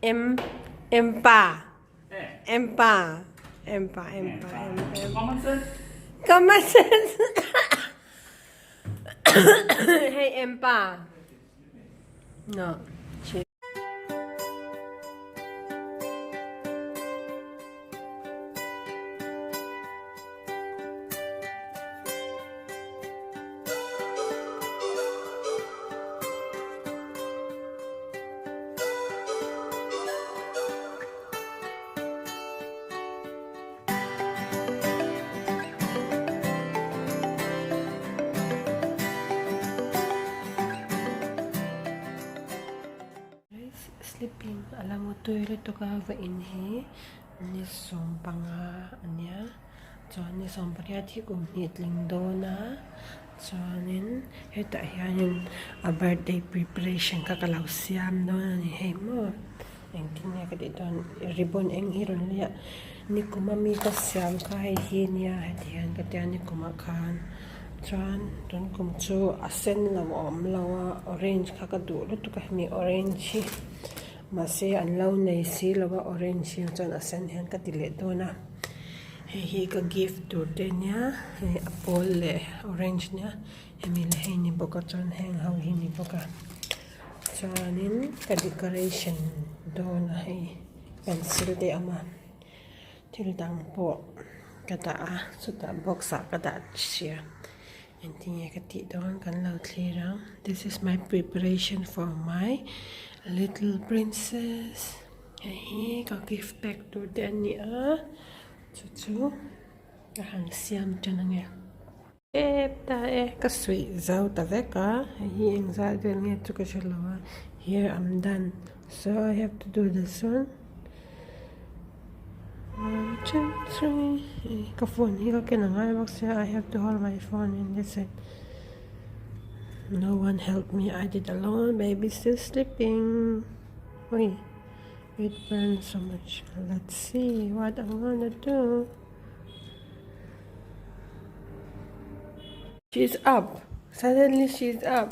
Em empa empa empa empa empa Common sense. Common sense hei empa no. Sleeping a la mutui lutuk a va in hi ni sawmpanga a nia chuan ni sawmpariat hi kum hnih tling dawn a chuanin hetah hianin a birthday preparation kha ka lo siam dawn a ni hei maw engtin nge ka tih dawn ribbon eng hi rawn lei a nikum a mi ka siam kha hei hi nia heti hian ka tia nikum ah khan chuan tun kum chu a sen lo a awm lo a orange kha ka duh lutuk a hemi orange hi mahse an lo nei si lo a orange hi chuan a sen hian ka ti leh dawn a hei hi ka gift tur te ania hei a pawl leh orange nia hemi leh hei ni bawk a chuan heng ho hi ni bawk a chuanin ka decoration dawn a hei pencil te a awm a thil dang pawh ka dah a chutah box ah ka dah sia engtin nge ka tih dawn kan lo thlir ang this is my preparation for my little princess hei hi ka gift pack tur te a ni a chu chu ka han siam tan ange. Tep ta e ka suih zo ta vek a hei hi engzat vel nge chu ka hre lo a here I'm done so I have to do this one one two three ka phone hi ka ken angai bawk sia I have to hold my phone in this side no one help me I did alone baby still sleeping ui it burns so much let's see what I'm gonna do. She's up. Suddenly she's up.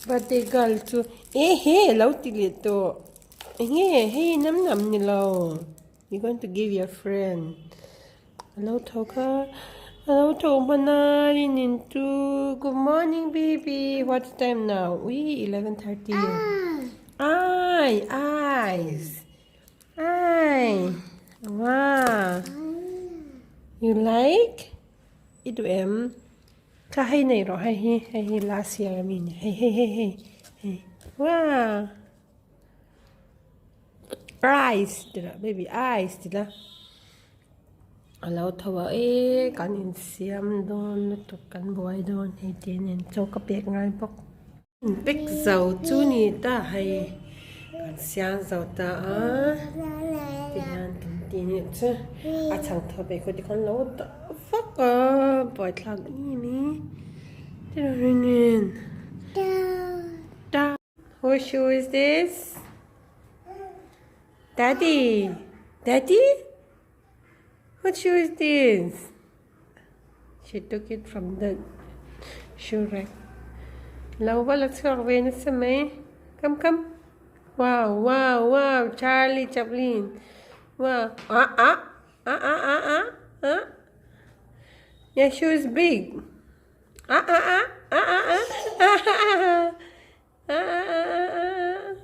Birthday girl chu e he lo ti leh tawh. Enge hei nam nam ni lo. You going to give your friend. A lo tho kha. A lo tho hman a rin chu. Good morning baby. What time now? Ui 11:30. Ai eyes. Ai wow you like i duh em kha hei nei rawh hei hi hei hi last year ami ni hei hei hei hei hei wow eyes ti la baby eyes ti la a lo tho a e kan insiam dawn lutuk kan buai dawn hei te nen chaw ka pek ngai bawk. Pek zo chu ni ta hei kan siam zo ta a tihian kan tih nih chu a chhang thaw ve khaw tikhawn lo dah vak a buaithlak em i Whose shoe is this? Daddy! Daddy? Whose shoe is this? She took it from the shoe rack. Lo va la chhuak ve nasa mai. Come come. Wow wow wow Charlie Chaplin. Wow. Ah ah ah ah ah ah ah. Your shoe is big. Ah ah ah ah ah ah ah ah ah ah ah ah.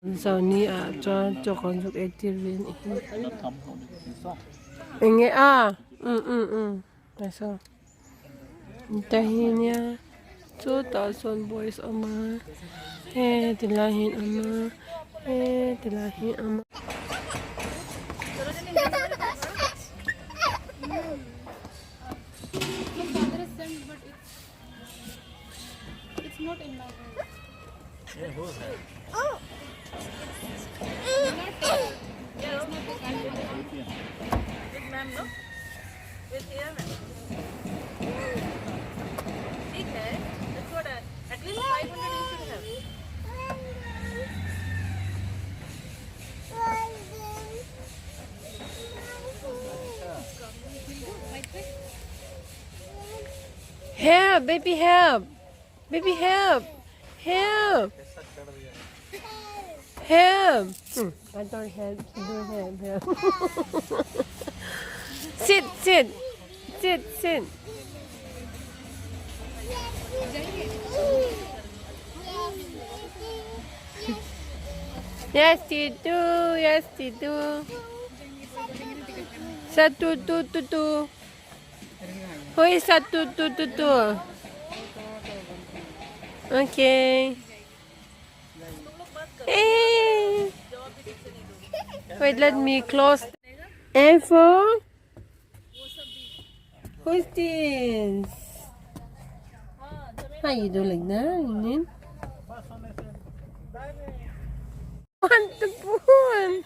Zoni ah chuan chaw kan zuk ei tir ve anih hi. Enge a um um um saw ta hi nia chutah sawn boys a awm a heti lai hi an awm a heti lai hi an awm a. Help, baby, help. Baby, help. Help! Help! I don't help. Don't help. Help. Sit, sit. Sit, sit. Yes, you do. Yes, you do. Sa tu tu tu tu. Who is sa tu tu tu tu? Okay. Hey. Wait, let me close. And for? Who is this? How you do like that, Inin? Want the phone?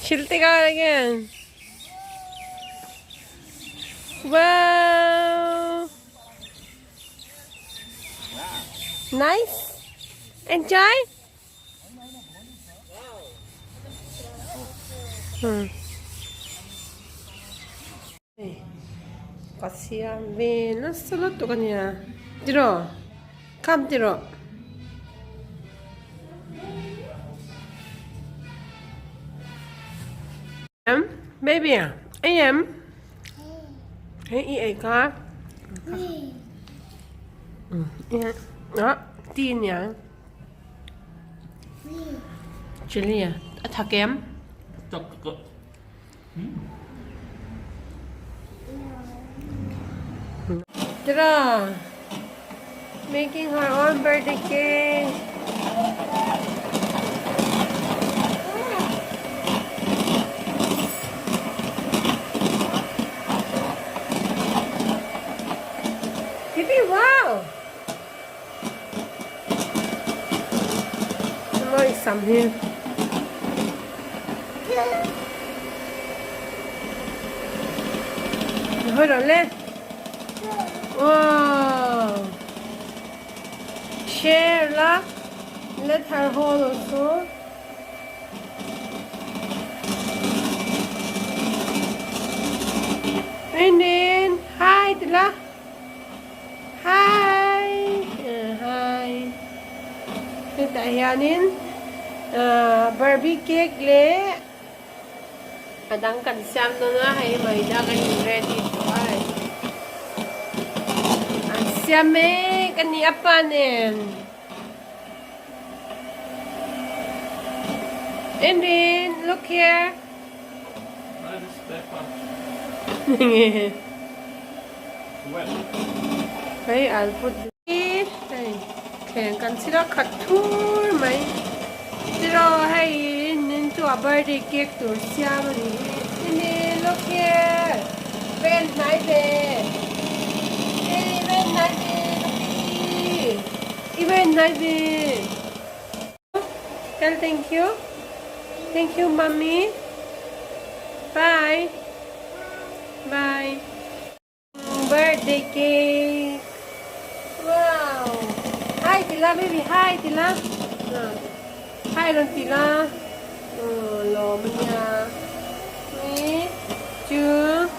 She'll take out again. Wow. Nice. Enjoy. Ka siam ve nasa lutuk a nia. Tiraw? Come tiraw. Em, baby à? Anh em? Hey, i ei kha. Đó, ti niang. Chili à? A tha kem. Tara! Making her own birthday cake. Baby, wow! Mawi sam hi. Hawi rawh le. Wow! Share la. Let her hold also. Inin, hi ti la. Hi! Hi! Hetah hianin Barbie cake leh a dang kan siam dawn a, hei maida kan in ready tawh a hei. An siam mek a ni a pa nen. Inrin, look here. Hei I'll put hei thleng kan chhir a khat thur mai tiraw hei nin chu a birthday cake tur siam a ni hi ini look here ven hnai ve hei ven hnai ve ka pi i ven hnai ve tell thank you thank you mummy bye bye. Birthday cake. Wow. Hi ti la baby, hi ti la. Hi rawn ti la. Lawm a nia. Three, two,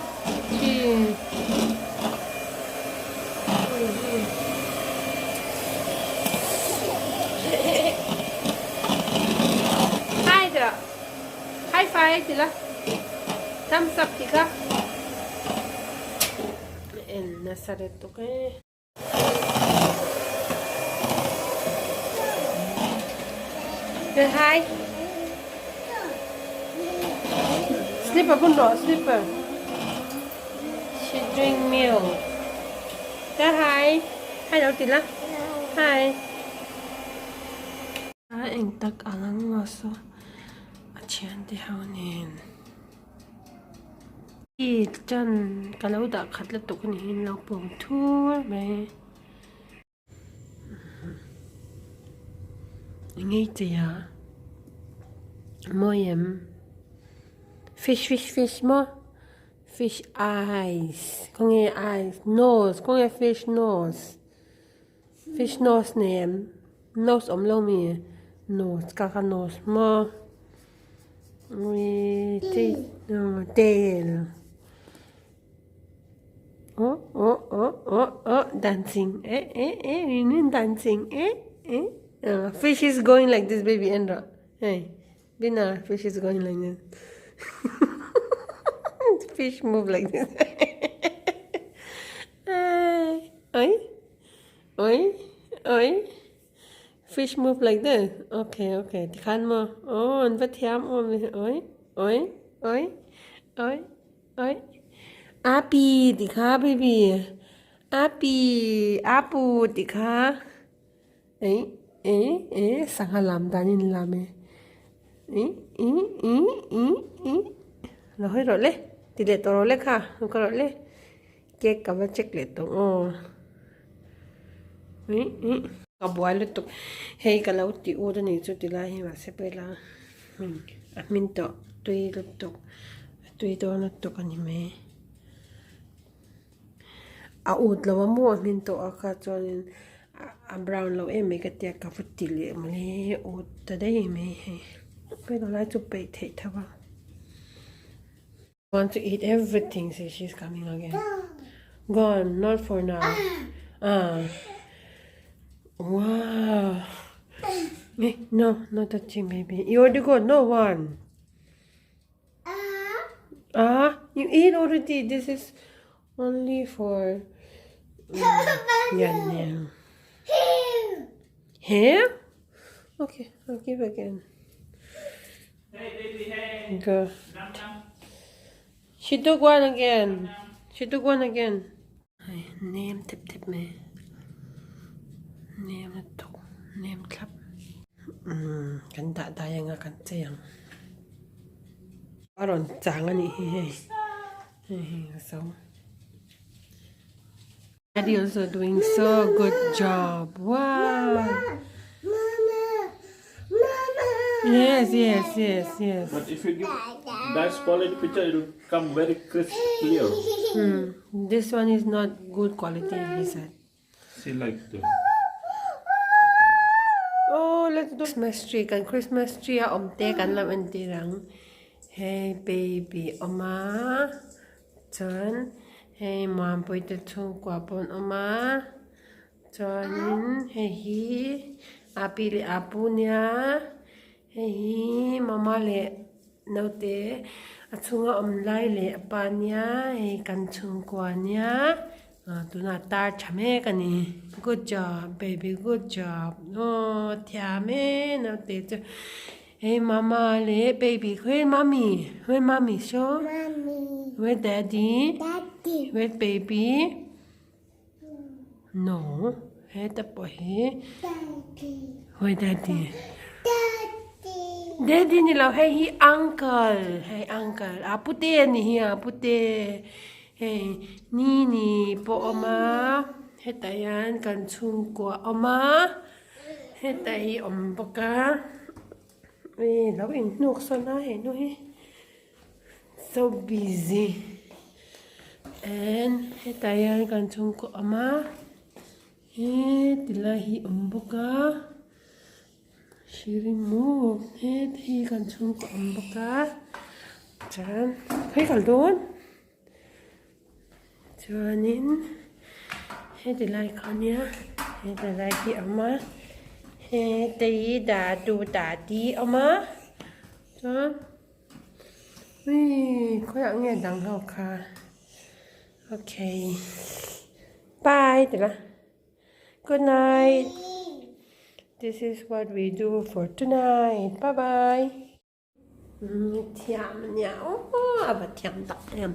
three. Hi ti la. High five ti la. Thumbs up ti kha. En nasa lutuk e. Say hi. Slipper bun rawh slipper. She drink milk. Say hi. Hi lo ti la. Hi. A eng tak ang ang maw saw a thiante ho nen i chan ka lo dah khat lutuk a ni hi an lo pawng thur mai engei chei a mawi em fish fish fish maw fish eyes khawnge eyes nose khawnge fish nose. Fish nose nei em? Nose awm lo mi? Nose ka kha nose maw? Ui tail. Oh oh dancing eh eh eh rin dancing eh eh uh, fish is going like this baby Andra hey Bina fish is going like this fish move like this oi oi oi Fish move like this. Okay, okay. Tikhan mo. Oh, an va thiam awm le. Oi, oi, oi, oi, oi. Api ti kha baby. Api, apu ti kha. Ei, ei, ei, sangha lam dan in lam e. Ei, ei, ei, ei, ei. Lo hoi rawh le. Ti leh tawh rawh le kha. Ka rawh le. Cake ka va check leh tawh aw. Ka buai lutuk hei ka lo tih ut a nih chu ti lai hi mahse pawh a hmin tawh tui lutuk a tui dawn lutuk a ni mai a ut lo a maw a hmin tawh a kha chuanin a brown lo em mai ka tia ka va ti leh mawle ut ta daih mai hei pawh lai chu peih theih tho a. Want to eat everything, see she's coming again. Gone, not for now. Ah. Wow. Eh, no, not touching, baby. You already got no one. Ah, you eat already. This is only for um, yan, yan. Here? Okay, I'll give again. Go. She took one again. She took one again. Hei, nem tep tep mai. Nem lutuk. Nem thlap. Umm, kan dah dai anga kan chei ang. A rawn chang a nih hi hei. Hei hei a zo. Daddy also doing so good job. Wow. Mama, mama, Yes, yes, yes, yes. But if you give nice quality picture, it will come very crisp, clear. This one is not good quality, he said. See like the Oh, let's do Christmas tree. Kan Christmas tree a awm te kan lo entir ang. Hey baby awm a. Chuan hei Muanpui te chhungkua pawh an awm a chuanin hei hi api leh apu nia hei hi mama leh naute a chhunga awm lai leh a pa nia hei kan chhungkua nia ah tunah tar tha mek a ni good job baby good job aw thiam e naute chu. Hey mama leh baby where mommy where mommy show Mommy. Where daddy Daddy. Where baby no heta pawh hi Daddy. Where daddy Daddy. Daddy ni lo hei hi uncle hei uncle a pute a ni hi a pute hei ni ni pawh awm a hetah hian kan chhungkua awm a. Heta hi awm bawk a ih lo inhnuk sawn a he nu hi so busy and hetah hian kan chhungkaw awm a he ti lai hi awm bawk a she remove heta hi kan chhungkaw awm bawk a chuan khawi kal dawn. Chuanin heti lai kha nia heti lai hi a awm a heta hi dadu dadi a awm a chuan uii khawiah nge dang ho kha okay bye ti la good night this is what we do for tonight bye bye. Thiam a nia aw a va thiam tak em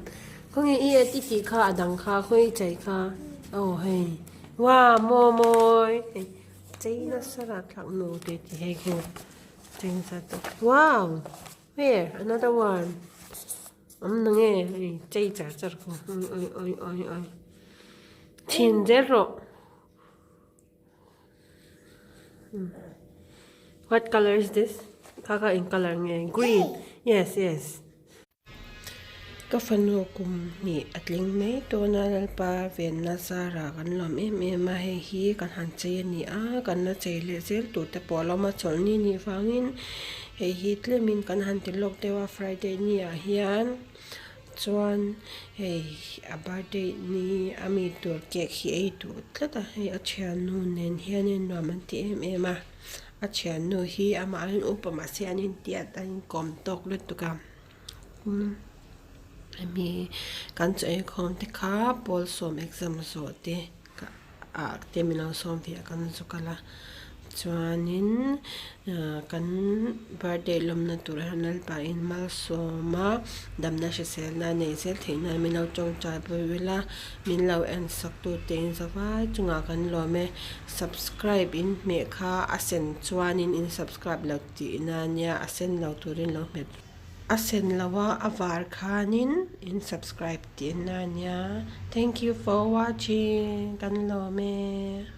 khawnge i e ti tih kha a dang kha khawnge i chei kha aw hei wow maw mawi hei chei nasa rah thlak nu te ti hei khu chei nasa tawp wow where another one awm na nge hei chei char char khu oi oi oi oi oi chhin zel rawh. What color is this? Kha kha eng color nge? Green. Yes, yes. Ka fanu kum hnih a tling mai dawn a Lalpa venna zara kan lawm em em a hei hi kan han chei a ni a kan la chei leh zel tur te pawh a lo awm a chawlhni nih vangin hei hi tlemin kan han ti lawk deuh a Friday ni ah hian. Chuan hei a birthday ni a mi tur cake hi ei duh tlat a hei a thiannu nen hianin nuam an ti em em a a thiannu hi amah aiin upa mahse an intiat a inkawm tawk lutuk a hemi kan chaw eikhawm te kha pawl sawm exam zawh te ah te min lo sawm ve a kan zu kal a chuanin ah kan birthday lawmna tur hian Lalpa in malsawm a damna hriselna nei zel theih nan min lo tawngtai pawh ila min lo en sak tu te in zavai chungah kan lawm e subscribe in hmeh kha a sen chuanin in subscribe lo tihna ania a sen lo turin lo hmet. A sen lo a a var khanin in subscribe tih na ania thank you for watching kan lawm e.